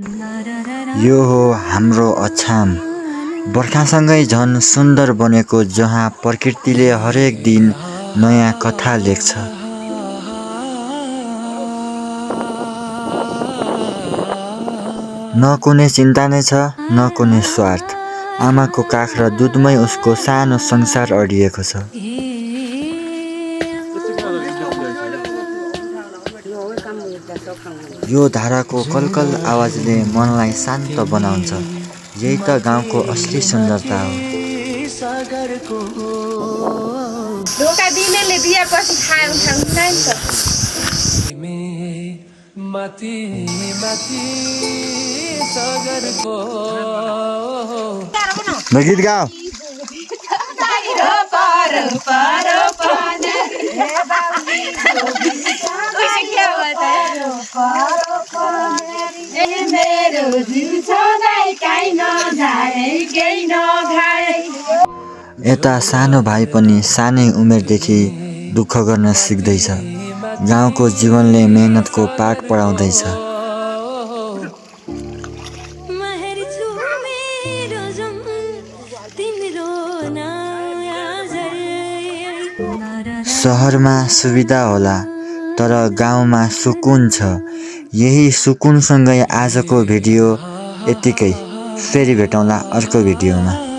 यो हो हाम्रो अछाम, बर्खासँगै झन् सुन्दर बनेको, जहाँ प्रकृतिले हरेक दिन नयाँ कथा लेख्छ। न कुनै चिन्ता नै छ, न कुनै स्वार्थ। आमाको काख र दुधमै उसको सानो संसार अडिएको छ। यो धाराको कलकल आवाजले मनलाई शान्त बनाउँछ। यही त गाउँको असली सुन्दरता हो। ढोका दिनेले दिएपछि खान्छ। गीत गाओ। यता सानो भाइ पनि सानै उमेरदेखि दुःख गर्न सिक्दैछ। गाउँको जीवनले मेहनतको पाठ पढाउँदैछ। सहरमा सुविधा होला, तर गाउँमा सुकुन छ। यही सुकुनसँगै आजको भिडियो यतिकै। फेरि भेटौँला अर्को भिडियोमा।